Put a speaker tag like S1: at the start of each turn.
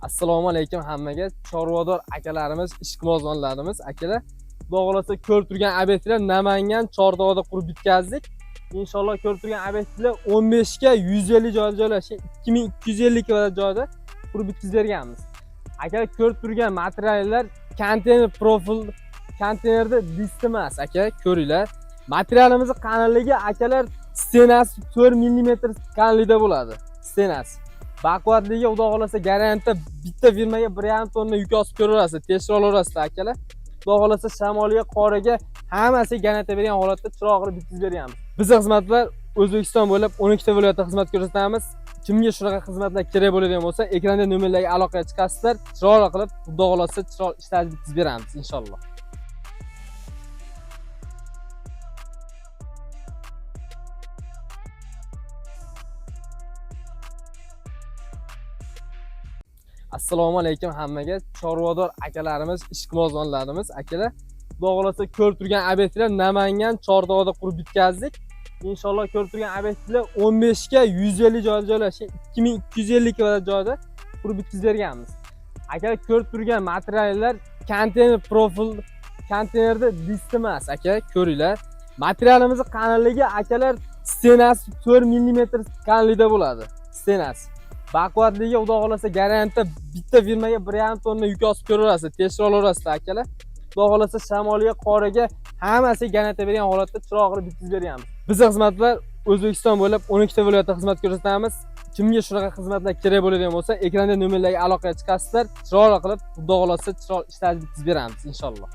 S1: Assalomu alaykum hammaga. Chorvador akalarimiz, ishqibozonlarimiz, akalar. Xudo xohlasa ko'rib turgan obyektlar Namangan Chortoqda qurib bitkazdik. Inshaalloh ko'rib turgan obyektlar 15 ga 150 joyda joylashgan 2250 kvadrat joyda qurib bitkazib berganmiz. Akalar, ko'rib turgan materiallar konteyner profil, konteynerda list emas, aka, ko'ringlar. Materialimizni qalinligi, akalar, стена si 4 mm qalinlikda bo'ladi. Стена si. Baquvvatligi, xudo xohlasa, garantiya, bitta firmaga 1,5 tonna yuk osib ko'raverasiz, tekshira olaverasizlar, akalar. Xudo xohlasa shamolga, qoriga hammasiga garantiya bergan holatda chiroq qilib bitkazib berganmiz. Biz xizmatlar O'zbekiston bo'ylab 12 ta viloyatda xizmat ko'rsatamiz. Kimga shunaqa xizmatlar kerak bo'ladigan bo'lsa, ekranda nomerlarga aloqaga chiqasizlar. Chiroyli qilib, xudo xohlasa, chiroyli ishlarni bitkazib beramiz inshaalloh. Assalomu alaykum hammaga. Chorvador akalarimiz, ishqibozonlarimiz, akalar. Xudo xohlasa ko'rib turgan obyektlar Namangan Chortoqda qurib bitkazdik. Inshaalloh ko'rib turgan obyektlar 15 ga 150 joyda joylashgan 2250 kvadrat joyda qurib bitkazib berganmiz. Akalar, ko'rib turgan materiallar konteyner profil, konteynerda list emas, aka, ko'ringlar. Materialimizni qalinligi, akalar, стена si 4 mm qalinlikda bo'ladi. Стена si. Baquvvatligi, xudo xohlasa, garantiya, bitta firmaga 1,5 tonna yuk osib ko'raverasiz, tekshira olaverasizlar, akalar. Xudo xohlasa shamolga, qoriga hammasiga garantiya bergan holatda chiroq qilib bitkazib berganmiz. Biz xizmatlar O'zbekiston bo'ylab 12 ta viloyatda xizmat ko'rsatamiz. Kimga shunaqa xizmatlar kerak bo'ladigan bo'lsa, ekranda nomerlarga aloqaga chiqasizlar. Chiroyli qilib, xudo xohlasa, chiroyli ishlarni bitkazib beramiz inshaalloh.